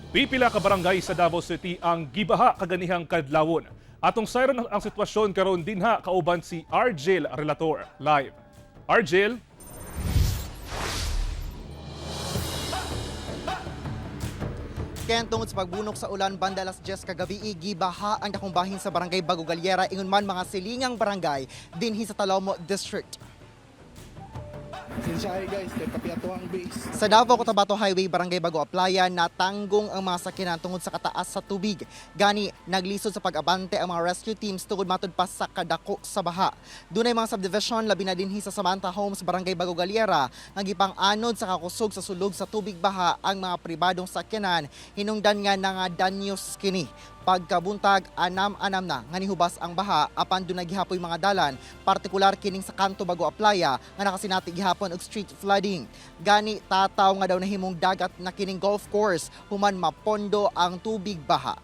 Pipila ka barangay sa Davao City ang gibaha kaganihang kadlawon. Atong sayran ang sitwasyon karon dinha kauban si Argel Relator live. Argel? Ken, tungod sa pagbunok sa ulan banda alas 10 kagabi, gibaha ang dakong bahin sa Barangay Bago Galiera, ingon man mga silingang barangay dinhi sa Talomo District. Pasensya kayo guys, kay pati ato ang base. Sa Davao Cotabato Highway, Barangay Bago Aplaya, natanggong ang mga sakyanan tungod sa kataas sa tubig. Gani, naglisod sa pag-abante ang mga rescue teams tungod matud pa sa kadako sa baha. Dunay mga subdivision labi na dinhi sa Samantha Homes, Barangay Bago Galiera, nga gipang-anod sa kakusog sa sulog sa tubig baha ang mga pribadong sakyanan, hinungdan nga nga danyos kini. Pagkabuntag, anam-anam na nga nihubas ang baha apan dunay gihapoy mga dalan, partikular kining sa kanto Bago Aplaya nga nakasinati gihapon og street flooding. Gani tataw nga daw nahimong dagat na kining golf course human mapondo ang tubig baha.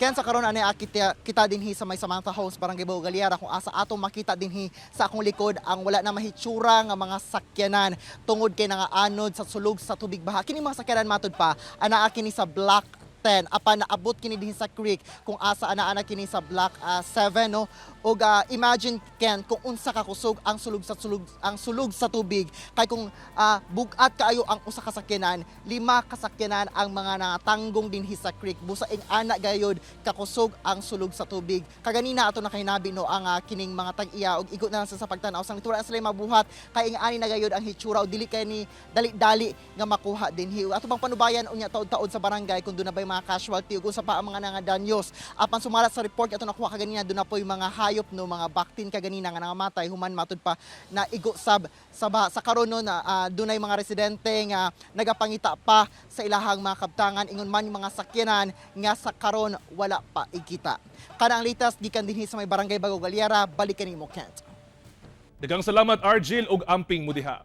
Ken, sa karon anay kita, kita dinhi sa may Samantha House, Barangay Bago Galiera, kung asa atong makita dinhi sa akong likod ang wala na mahitsura nga mga sakyanan tungod kay nangaanod sa sulog sa tubig baha. Kini mga sakyanan matud pa anaa kini sa Block 10 apan naabot kini dinhi sa creek kung asa anaa na kini sa Block 7, no. Ug imagine, Ken, kung unsa ka kusog ang sulog sa tubig kay kung bug-at kaayo ang usa ka sakyanan, lima ka sakyanan ang mga nangatanggong dinhi sa creek. Busa ing ana gayod kakusog ang sulog sa tubig. Kaganina ato nakahinabi, no, ang kining mga tag-iya og igo na lang sa pagtan-aw sang wala sila mabuhat kay ing ani na gayod ang hitsura og dili kay ni dali-dali nga makuha dinhi. Ato bang panubayan unya taod-taod sa barangay kung doon na ba yung mga casualty ug unsa pa ang mga nangadaanyos. Apan sumalat sa report ato nakuha kaganina, doon na po yung mga hayop, no, mga baktin kaganina nga nangamatay human matud pa na igo sab sa baha. Sa karon, no, na dunay mga residente nga nagapangita pa sa ilahang mga kabtangan, ingon man yung mga sakyanan nga sa karon wala pa ikita. Kanang latest gikan dinhi sa may Barangay Bago Galiera, balik kanimo, Kent. Daghang salamat, Argel, ug amping mo diha.